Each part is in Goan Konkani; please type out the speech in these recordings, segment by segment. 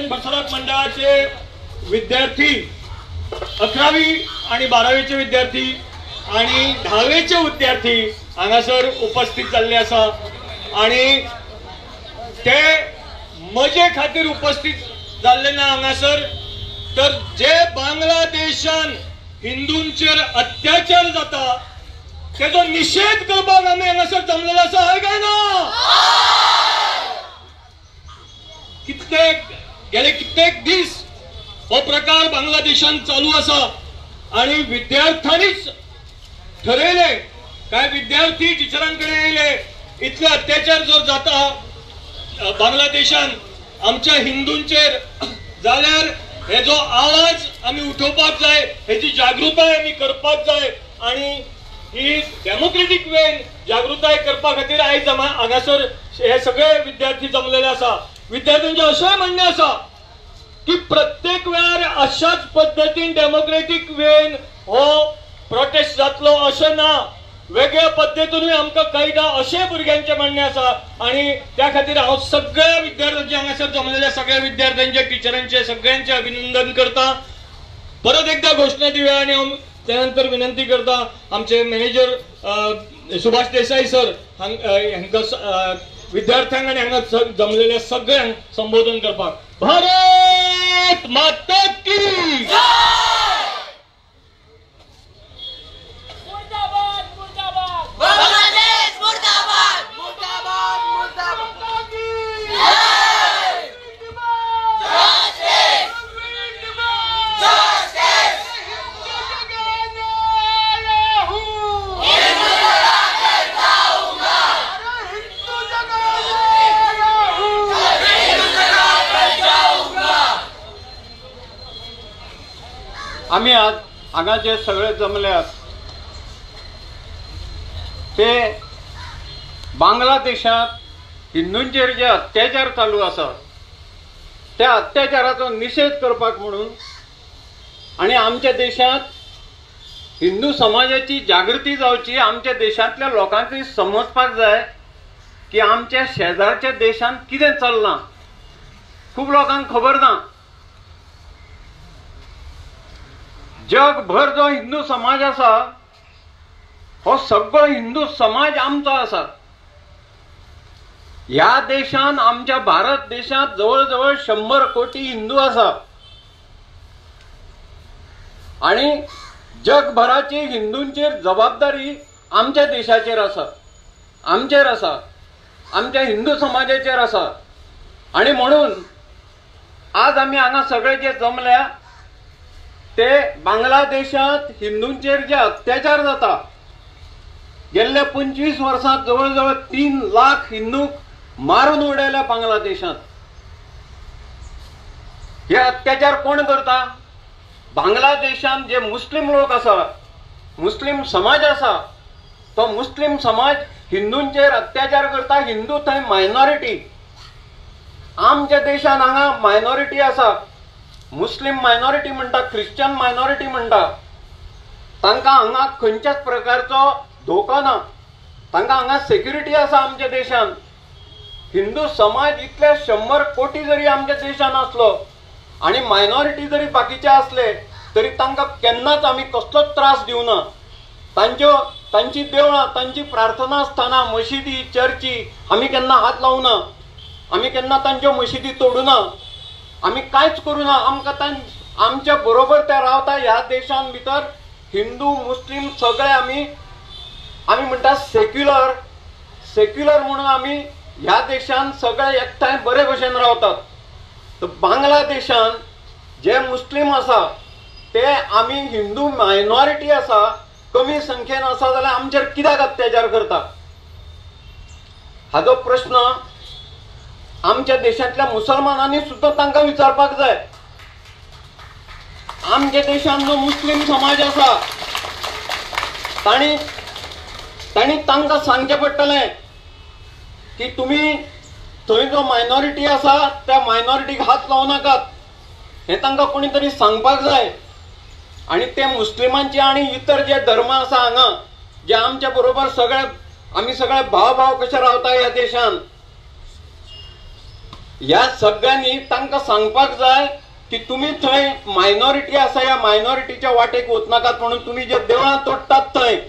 प्रसारक मंडळाचे विद्यार्थी, 11वी आणि 12वीचे विद्यार्थी आणि 10वीचे विद्यार्थी हांगासर उपस्थित जाल्ले आसा आणि ते मजे खातीर उपस्थित जाल्ले ना हांगासर, तर जे बांगलादेशान हिंदूंचेर अत्याचार जाता तेजो निषेध करपाक आमी हांगासर जमलेले आसा, हय काय ना? कित्येक गेले कित्येक दीस हो प्रकार बांगलादेशान चालू आसा आणि विद्यार्थ्यांनीच ठरयले, काय विद्यार्थी टिचरांकडे येयले, इतले अत्याचार जर जाता बांगलादेशान आमच्या हिंदूंचेर जाल्यार हे जो आवाज आमी उठोवपाक जाय, हेजी जागृताय आमी करपाक जाय आणि ही डेमोक्रेटीक वेन जागृताय करपा खातीर आयज हांगासर हे सगळे विद्यार्थी जमलेले आसा। विद्यार्थ्यांचें अशेंय म्हणणें आसा की प्रत्येक वेळार अशाच पद्दतीन डेमोक्रेटीक वेन हो प्रोटेस्ट जातलो अशें ना, वेगळ्या पद्दतीनूय आमकां कळटा अशें भुरग्यांचें म्हणणें आसा आणि त्या खातीर हांव सगळ्या विद्यार्थ्यांचे हांगासर जमलेल्या सगळ्या विद्यार्थ्यांचे, टिचरांचे, सगळ्यांचे अभिनंदन करता। परत एकदा घोशणा दिवया आनी हांव त्यानंतर विनंती करता आमचे मॅनेजर सुभाष देसाई सर हांकां विद्यार्थ्यांक आनी हांगा जमलेल्या सगळ्यांक संबोधन करपाक। भारत माता की आमी आज हांगा जे सगळे जमल्यात ते बांगलादेशात हिंदूंचेर जे अत्याचार चालू आसा त्या अत्याचाराचो निषेध करपाक म्हणून आनी आमच्या देशांत हिंदू समाजाची जागृती जावची, आमच्या देशांतल्या लोकांकय समजपाक जाय की आमच्या शेजारच्या देशांत कितें चल्लां, खूब लोकांक खबर ना। जगभर जो हिंदू समाज आसा हो सगळो हिंदू समाज आमचो आसा। ह्या देशान, आमच्या भारत देशांत जवळ जवळ 100 कोटी हिंदू आसा आणि जगभराची हिंदूंचेर जबाबदारी आमच्या देशाचेर आसा, आमचेर आसा, आमच्या हिंदू समाजाचेर आसा। आणि म्हणून आज आमी हांगा सगळे जे जमल्या ते बांगलादेशांत हिंदूंचेर जे अत्याचार जाता, गेल्ल्या 25 वर्सांत जवळ जवळ 3 लाख हिंदूंक मारून उडयल्या बांगलादेशांत। हे अत्याचार कोण करता? बांगलादेशांत जे मुस्लिम लोक आसा, मुस्लिम समाज आसा, तो मुस्लिम समाज हिंदूंचेर अत्याचार करता। हिंदू थंय मायनॉरिटी, आमच्या देशांत हांगा मायनॉरिटी आसा, मुस्लिम मायनॉरिटी म्हणटा, ख्रिश्चन मायनॉरिटी म्हणटा, तांकां हांगा खंयच्याच प्रकारचो धोको ना, तांकां हांगा सेक्युरिटी आसा। आमच्या देशांत हिंदू समाज इतले 100 कोटी जरी आमच्या देशांत आसलो आनी मायनॉरिटी जरी बाकीचे आसले तरी तांकां केन्नाच आमी कसलोच त्रास दिवना। तांच्यो तांची देवळां, तांची प्रार्थना स्थानां, मशिदी, चर्ची आमी केन्ना हात लावना, आमी केन्ना तांच्यो मशिदी तोडुना, आमी कांयच करूना। आमकां आमच्या बरोबर ते रावता। ह्या देशान भितर हिंदू मुस्लिम सगळे आमी आमी म्हणटा सेक्युलर, सेक्युलर म्हणून आमी ह्या देशान सगळे एकठांय बरे भशेन रावतात। तर बांगलादेशान जे मुस्लिम आसा ते आमी हिंदू मायनॉरिटी आसा, कमी संख्येन आसा जाल्यार आमचेर कित्याक अत्याचार करता हाजो प्रश्न आमच्या देशांतल्या मुसलमानांनी सुद्दां तांकां विचारपाक जाय। आमच्या देशांत जो मुस्लिम समाज आसा तांणी तांणी तांकां सांगचें पडटलें की तुमी थंय जो मायनॉरिटी आसा त्या मायनॉरिटीक हात लावं नाकात, हें तांकां कोणी तरी सांगपाक जाय। आनी ते मुस्लिमांचे आनी इतर जे धर्म आसा हांगा जे आमच्या बरोबर सगळे आमी सगळे भाव भाव कशे रावता ह्या देशांत, ह्या सगळ्यांनी तांकां सांगपाक जाय की तुमी थंय मायनॉरिटी आसा, ह्या मायनॉरिटीच्या वाटेक वचनाकात म्हणून तुमी जे देवळां तोडटात थंय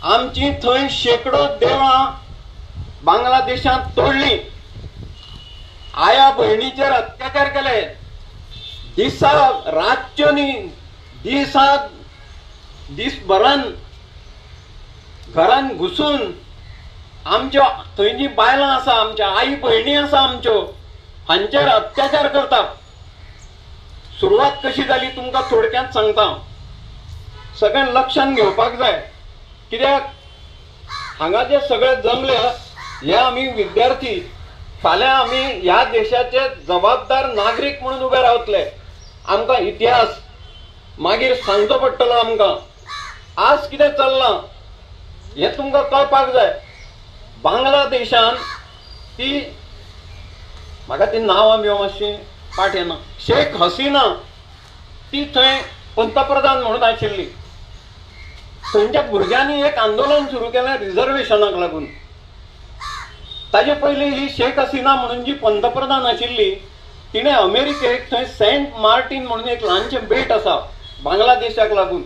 आमची थंय शेकडो देवळां बांगलादेशांत तोडली, आया भयणीचेर अत्याचार केले, दिसा रातच्यो न्ही दिसा दिसभरान घरान घुसून आमच्यो थंय जी बायलां आसा, आमच्या आई भयणी आसा आमच्यो, हांचेर अत्याचार करतात. सुरवात कशी जाली तुमकां थोडक्यात सांगता, सगळ्यांक लक्षांत घेवपाक जाय. कित्याक हांगा जे सगळे जमले हे आमी विद्यार्थी, फाल्यां आमी ह्या देशाचे जबाबदार नागरीक म्हणून उबे रावतले. आमकां इतिहास मागीर सांगचो पडटलो. आमकां आज कितें चल्लां हें तुमकां कळपाक जाय. बांगलादेशान ती म्हाका ती नांवां बी मातशी पाठ येना, शेख हसीना ती थंय पंतप्रधान म्हणून आशिल्ली. थंयच्या भुरग्यांनी एक आंदोलन सुरू केलें रिजर्वेशनाक लागून. ताजे पयलीं ही शेख हसीना म्हणून जी पंतप्रधान आशिल्ली तिणें अमेरिकेक थंय सेंट मार्टीन म्हणून एक ल्हानशें बेट आसा बांगलादेशाक लागून,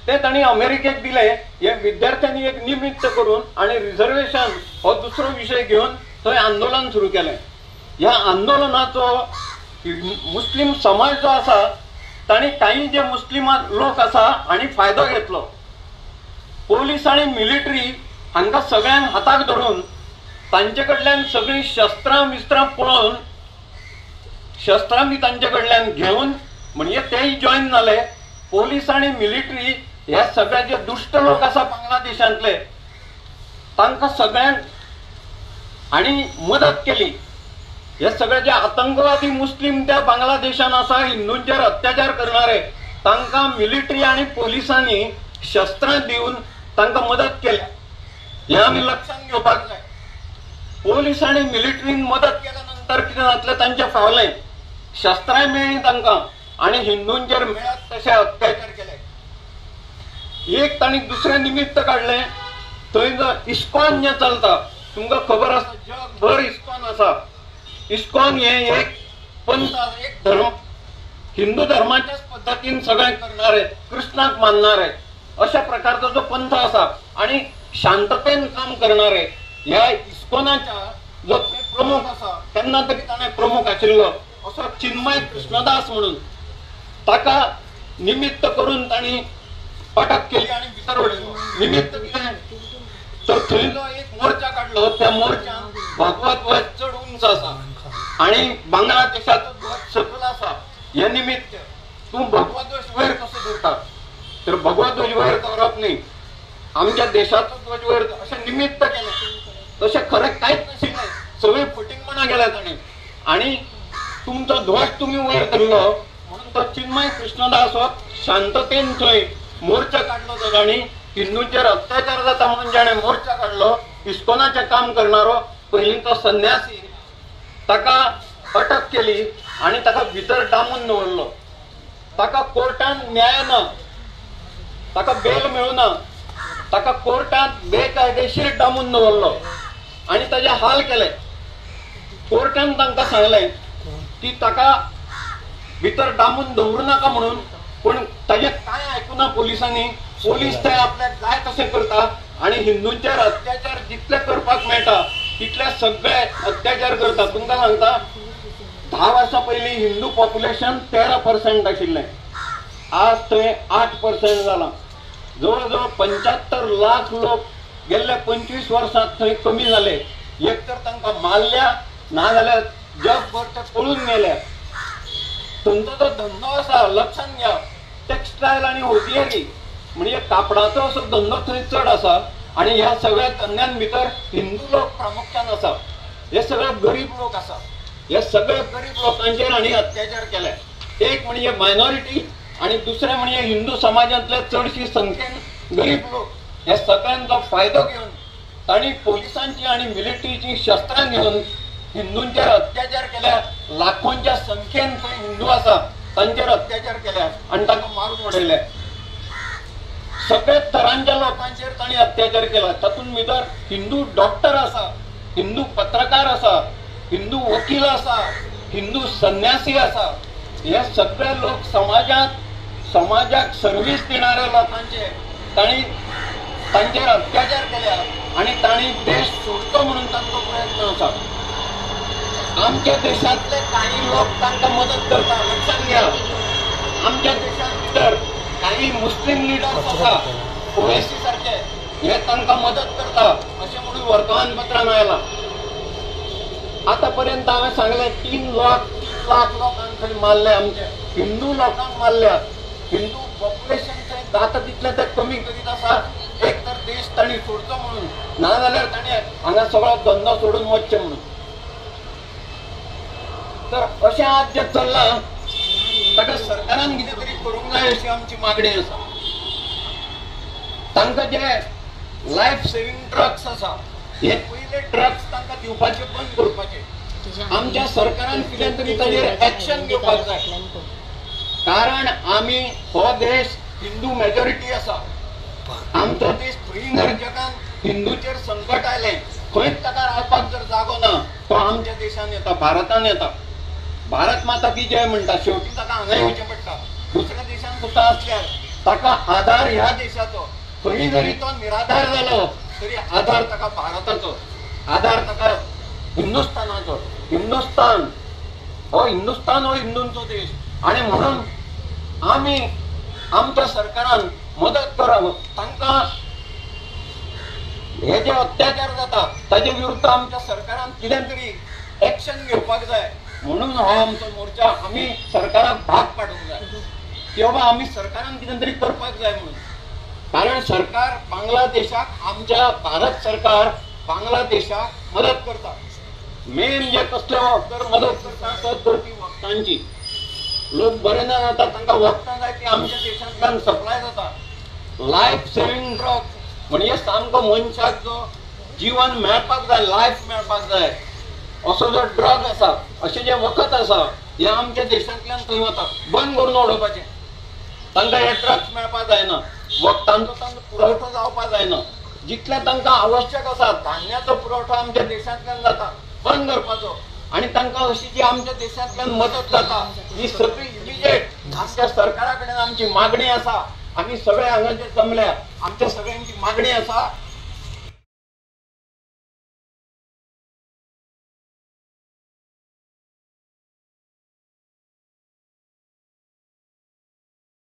ते तांणी अमेरिकेक दिले. हे विद्यार्थ्यांनी एक निमित्त करून आनी रिजर्वेशन हो दुसरो विशय घेवन थंय आंदोलन सुरू केलें. ह्या आंदोलनाचो मुस्लीम समाज जो आसा तांणी कांय जे मुस्लिम लोक आसा हांणी फायदो घेतलो. पोलीस आनी मिलिटरी हांकां सगळ्यांक हाताक धरून तांचे कडल्यान सगळीं शस्त्रां बिस्त्रां पळोवन, शस्त्रां बी तांचे कडल्यान घेवन म्हणजे तेय जॉयन जाले. पोलीस आनी मिलिटरी ह्या सगळे जे दुश्ट लोक आसा बांगलादेशांतले तांकां सगळ्यांक आनी मदत केली. हे सगळे जे आतंकवादी मुस्लीम त्या बांगलादेशान आसा, हिंदूंचेर अत्याचार करणारे, तांकां मिलिटरी आनी पोलिसांनी शस्त्रां दिवन तांकां मदत केल्या. हें आमी लक्षांत घेवपाक जाय. पोलीस आनी मिलिटरीन मदत केल्या नंतर कितें जातलें, तांचें फावलें, शस्त्रांय मेळ्ळीं तांकां आनी हिंदूंचेर मेळत तशे अत्याचार केले. एक तांणी दुसरें निमित्त काडलें. थंय जो इस्कॉन जें चलता तुमकां खबर आसा, जगभर इस्कॉन आसा. इस्कॉन हें एक पंथ, एक धर्म, हिंदू धर्माच्याच पद्दतीन सगळें करणारे, कृष्णाक मानणारे अशा प्रकारचो जो पंथ आसा आनी शांततेन काम करणारे. ह्या इस्कॉनाच्या जो प्रमुख आसा, केन्ना तरी ताणें प्रमुख आशिल्लो असो चिन्मय कृष्णदास म्हणून, ताका निमित्त करून तांणी अटक केली आनी भितर उडयलो. निमित्त कितें तर थंय जो एक मोर्चा काडलो त्या मोर्चान भगवत ध्वज चड उंच आसा आनी बांगलादेशाचो ध्वज सकयल आसा, हे निमित्त तूं भगवत ध्वज वयर कसो दवरता, तर भगवत ध्वज वयर दवरप न्ही, आमच्या देशाचो ध्वज वयर, अशें निमित्त केलें. तशें खरें कांयच नाशिल्लें, सगळीं फटींगपणां केल्या ताणें. आनी तुमचो ध्वज तुमी वयर धरलो म्हणून तो चिन्मय कृष्णदास हो शांततेन थंय मोर्चा काडलो. जो तांणी हिंदूंचेर अत्याचार जाता म्हणून जाणें मोर्चा काडलो, इस्कॉनाचें काम करणारो पयलीं तो संन्यासी, ताका अटक केली आनी ताका भितर डांबून दवरलो. ताका कोर्टान न्याय ना, ताका बेल मेळुना, ताका कोर्टांत बेकायदेशीर डांबून दवरलो आनी ताजे हाल केले. कोर्टान तांकां सांगलें की ताका भितर डांबून दवरूं नाका म्हणून, पूण ताजें कांय आयकुना पोलिसांनी. पोलीस ते आपल्याक जाय तशें करता आनी हिंदूंचेर अत्याचार जितले करपाक मेळटा तितले सगळे अत्याचार करता. तुमकां सांगता, 10 वर्सां पयलीं हिंदू पॉप्युलेशन 13% आशिल्लें, आज थंय 8% जालां. जवळ जवळ 75 लाख लोक गेल्ल्या 25 वर्सांत थंय कमी जाले. एक तर तांकां मारल्या, ना जाल्यार जगभर ते पळून गेले. थंयचो जो धंदो आसा लक्षांत घ्या, टेक्सटायल आनी होजियरी म्हणजे कापडाचो असो धंदो थंय चड आसा आनी ह्या सगळ्या धंद्यान भितर हिंदू लोक प्रामुख्यान आसा. हे सगळे गरीब लोक आसा. हे सगळे गरीब लोकांचेर हांणी अत्याचार केले. एक म्हणजे मायनॉरिटी आनी दुसरें म्हणजे हिंदू समाजांतले चडशी संख्येन गरीब लोक. हे सगळ्यांचो फायदो घेवन तांणी पोलिसांची आनी मिलिटरीची शस्त्रां घेवन हिंदूंचेर अत्याचार केल्या. लाखोंच्या संख्येन थंय हिंदू आसा तांचेर अत्याचार केल्या आनी तांकां मारून उडयले. सगळ्या तरांच्या लोकांचेर तांणी अत्याचार केला. तातूंत भितर हिंदू डॉक्टर आसा, हिंदू पत्रकार आसा, हिंदू वकील आसा, हिंदू संन्यासी आसा. हे सगळे लोक समाजात समाजाक सर्वीस दिणाऱ्या लोकांचे तांणी तांचेर अत्याचार केल्या आनी तांणी देश सोडचो म्हणून तांचो प्रयत्न आसा. आमच्या देशांतले काही लोक तांकां मदत करता, लक्षात घ्या. आमच्या देशांत भितर काही मुस्लिम लिडर्स आसा, ओवेसी सारखे, हे तांकां मदत करता अशें म्हणून वर्तमानपत्रान आयलां. आतापर्यंत हांवें सांगलें 3 लाख लोकांक थंय मारले, आमचे हिंदू लोकांक मारल्या. हिंदू पॉप्युलेशन थंय जाता तितलें ते कमी करीत आसा. एक तर देश तांणी सोडचो म्हणून, ना जाल्यार ताणें हांगा सगळो धंदो सोडून वचचें म्हणून. तर अशें आज जें चल्लां ताका सरकारान कितें तरी करूंक जाय अशी आमची मागणी आसा. तांकां जे लायफ सेविंग ड्रग्स आसा हे पयले ड्रग्स तांकां दिवपाचे बंद करपाचे. आमच्या सरकारान कितें तरी ताजेर एक्शन घेवपाक जाय, कारण आमी हो देश हिंदू मेजॉरिटी आसा. आमचो देश फ्री जगान हिंदूचेर संकट आयलें, खंयच ताका रावपाक जर जागो ना तो आमच्या देशान येता, भारतान येता. भारत माता की जय म्हणटा, शेवटी ताका हांगा येवचें पडटा. दुसऱ्या देशान सुद्दां आसल्यार ताका आधार ह्या देशाचो. खंय जरी तो निराधार जालो तरी आधार ताका भारताचो, आधार ताका हिंदुस्थानाचो. हिंदुस्थान हो हिंदुस्थान हो हिंदूंचो देश आनी म्हणून आमी आमच्या सरकारान मदत करप. तांकां हे जे अत्याचार जाता ताजे विरुद्ध आमच्या सरकारान कितें तरी एक्शन घेवपाक जाय. म्हणून हो आमचो मोर्चा आमी सरकाराक भाग पाडूंक जाय की बाबा आमी सरकारान कितें तरी करपाक जाय म्हणून. कारण सरकार बांगलादेशाक, आमच्या भारत सरकार बांगलादेशाक मदत करता. मेन जे कसले तर मदत करता तर ती वखदांची. लोक बरे ना जाता तांकां वखदां जाय ती आमच्या देशांतल्यान सप्लाय जाता. लायफ सेविंग ड्रग्स म्हणजे सामको मनशाक जो जीवन मेळपाक जाय, लायफ मेळपाक जाय असो जो ड्रग आसा, अशें जें वखद आसा हें आमच्या देशांतल्यान थंय वता. बंद करून उडोवपाचें. तांकां हे ड्रग्स मेळपाक जायना, वखदांचो तांकां पुरवठो जावपाक जायना. जितलें तांकां आवश्यक आसा धान्याचो पुरवठो आमच्या देशांतल्यान जाता, बंद करपाचो. आनी तांकां अशी जी आमच्या देशांतल्यान मदत जाता ही सगळी इमिजिएट आमच्या सरकारा कडेन आमची मागणी आसा. आमी सगळे हांगा जे जमल्या आमच्या सगळ्यांची मागणी आसा